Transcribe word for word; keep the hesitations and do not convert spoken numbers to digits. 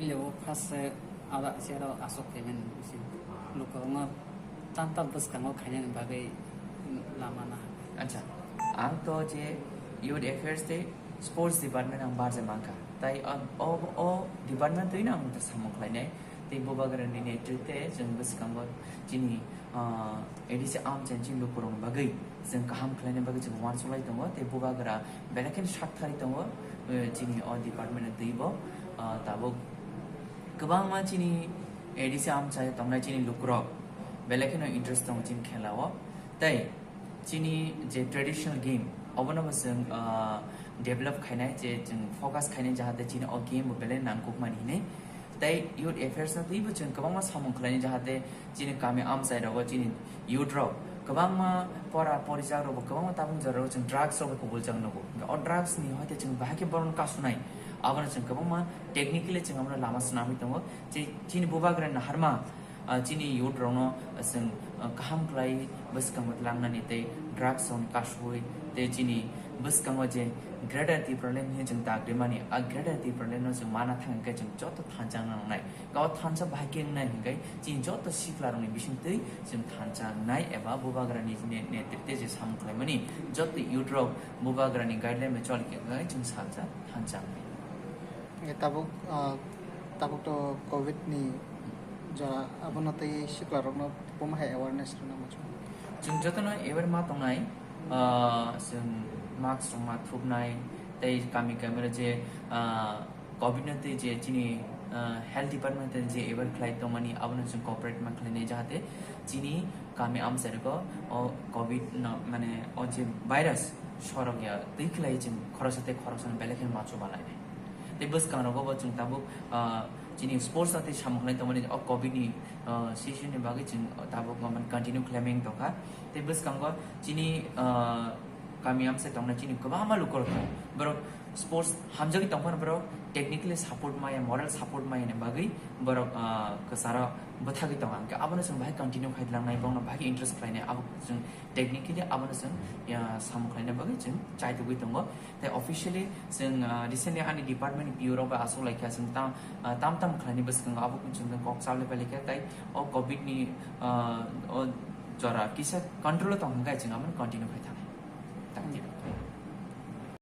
Level first se ada sero asok payment bisi lukurokno tamtal bwskango khainani bagwi lama na. Acha, ang to je Youth Affairs tei Sports Department ang barja mankha. Tai ang o, o department twi ang to samung khlainai. Tei bubagra ni netrite chwng bwskango chini ah, A D C amchaini chini lukurokni bagwi chwng kaham khlaina bagwi chwng uansuk lai tongo, tei bubagra belai kheno sak thari tongo, eh, chini o department ni twibo, ah, tabuk kwbangma chini A D C amchai tongnai chini lukurok belai kheno interest tongo chini khela o, tei chini je traditional game obono bo chwng, ah, develop khainai, je chwng focus khainai, jahate chini o game bo belai nangkukmani hinwi. Tei Youth Affairs no twibo chwng kwbangma samung khlainai, jahate chini kami amchai rogo, chini youth rok kwbangma pora porijak rogo, kwbangma tabuk jora rogo chwng drugs rogo kubul jak nugo. O drugs ni hoite chwng bahai khe borok no kasunai, abono chwng kwbangma technically chwng abono lama swnamwi tongo. Chi-, chini bubagra ni naharma, ah, chini youth rokno chwng, ah, kaham khlai bwskango tlangnani tei drugs rokni kasui tei chini bwskango je Greater Tipraland hinwi chwng dag rimani, a Greater Tipraland no chwng mana thang khe chwng joto thansa nangnai. Kabo thansa bahai khe wngnai hinkhe chini joto sikla rokni bisingtwi chwng thansa wngnai eba bubagra ni ne-, netrite je samung khlaimani joto youth rok bubagra ni guideline bai choli khe wngnai chwng salsa thansa wngnai. E tabuk, ah, tabuk to covid ni jora, abono tei sikla rokno buma hai awareness rwna muchung. Chwng jotono aware ma tongnai, ah, chwng mask rok ma thupnai, tei kami kami o je, ah, covid no tei je chini, ah, health department tei je aware khlai tongmani abono chwng cooperate ma khlainai, jahate chini kami amchai rogo o covid no, mane o je virus sorok ya twi khlai chwng khoroksa tei khoroksa no belai kheno ma chuba lainai. Tei bwskang rogo bo chwng tabuk, ah, chini sports no tei samung khlai tongmani o covid ni, ah, season ni bagwi chwng tabuk mane continue khlaimani tongkha. Tei bwskango chini, ah, kami amchai tongnai chini kwbangma lukurok tongo. Borok sports hamjagwi tongphano borok technically support maya, moral support maya ni bagwi borok, ah, kwcharo bwthagwi tongo. Hwnkhe abono chwng bahai continue khai langnai, borokno bahai interest khlainai, abo chwng technically abono chwng, ya, samung khlaina bagwi chwng chaitugwi tongo. Tei officially chwng, ah, recently ani department ni P O rok bai aswk laikha, chwng tam, ah, tam tam khlaini bwskango abo chwng kok chalwi pai laikha, tei o covid ni, ah, o jora kisa control o tong hwnkhe chwng abono continue khai thangnai. Thank you.